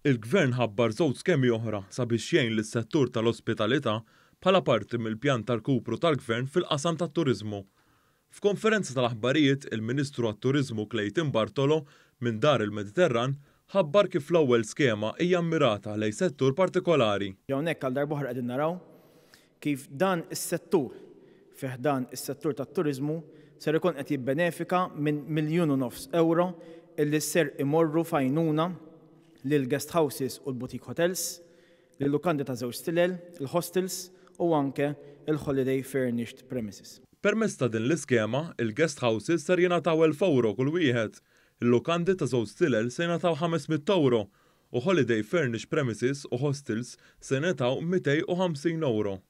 Il-Gvern ħabbar żewġ skemi oħra sabiex jgħin lis-settur tal-ospitalità bħala parti mill-pjan ta' rkupru tal-Gvern fil-qasam tat-turiżmu. F'konferenza tal-aħbarijiet, il-Ministru għat-Turiżmu Clayton Bartolo minn Dar il-Mediterran ħabbar kif l-ewwel skema hija mmirata lejn settur partikolari. Hawnhekk għal darb'oħra qegħdin naraw kif dan is-settur fi ħdan is-settur tat-turiżmu ser ikun qed jibbenefika minn 1.5 miljun ewro illi ser imorru f'għajnuna lil guest houses u l-boutique hotels, lil lukandi ta' żewġ stilel, il-hostels u anke il-holiday furnished premises. Permezz ta' din l-iskema, il-guest houses ser jingħataw 1,000 ewro kull wieħed, il-lukandi ta' żewġ stilel se jingħataw 500 ewro u holiday furnished premises u hostels se jingħataw 250 ewro.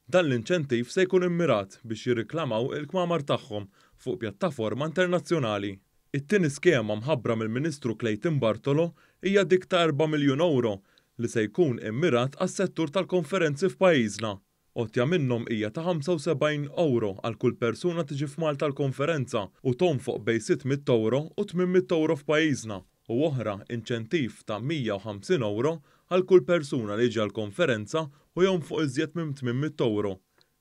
Dan l-inċentiv se jkun immirat biex jirriklamaw il-kmamar tagħhom fuq pjattaforma internazzjonali. It-tieni skema mħabbra mill-Ministru Clayton Bartolo hija dik ta' 4 miljun ewro li se jkun immirat għas-settur tal-konferenzi f'pajjiżna. Għotja minnhom hija ta' 75 ewro għal kull persuna tiġi f'Malta l-konferenza u tonfoq bejn 600 ewro u 800 ewro f'pajjiżna u oħra inċentiv ta' 150 ewro għal kull persuna li jiġi għall-konferenza u jonfoq iżjed minn 800 ewro.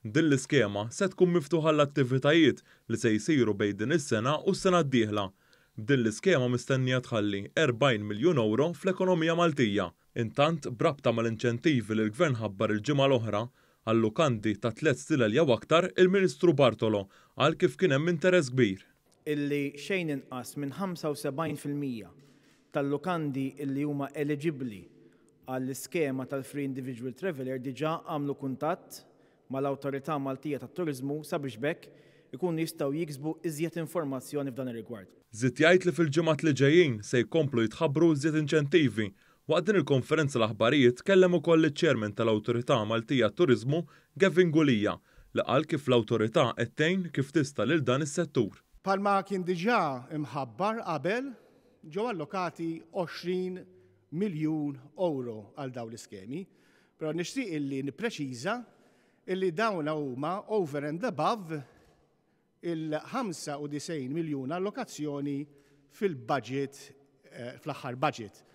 Din l-iskema se tkun miftuħa l-attivitajiet li se jsiru bejn din is-sena u s-sena d-dieħla. B'din l-iskema mistennija tħalli 40 miljun ewro fl-ekonomija Maltija. Intant, b'rabta mal-inċentivi li l-Gvern ħabbar il-ġimgħa l-oħra għal lukandi ta' tliet stilel jew aktar, il-Ministru Bartolo qal kif kien hemm interess kbir. Illi xejn inqas minn 75% tal-lukandi illi huma eligibbli għall-iskema tal-Free Individual Traveller diġà għamlu kuntatt mal-Awtorità Maltija tat-Turiżmu sabiex b'hekk ikunu jistgħu jiksbu iżjed informazzjoni f'dan ir-rigward. Żied jgħid li fil-ġimgħat li ġejjin se jkomplu jitħabbru iżjed inċentivi. Waqt din il-konferenza l-aħbarijiet kellem ukoll iċ-Chairman tal-Awtorità Maltija Turiżmu Gavin Gulia li qal kif l-awtorità qed tgħin kif tista' lil dan is-settur. Bħalma kien diġà imħabbar qabel, ġew allokati 20 miljun ewro għal dawn l-iskemi. Però nixtieq illi nippreċiża illi dawn huma over and above il-95 miljun allokazzjoni fil-budget, fl-aħħar budget.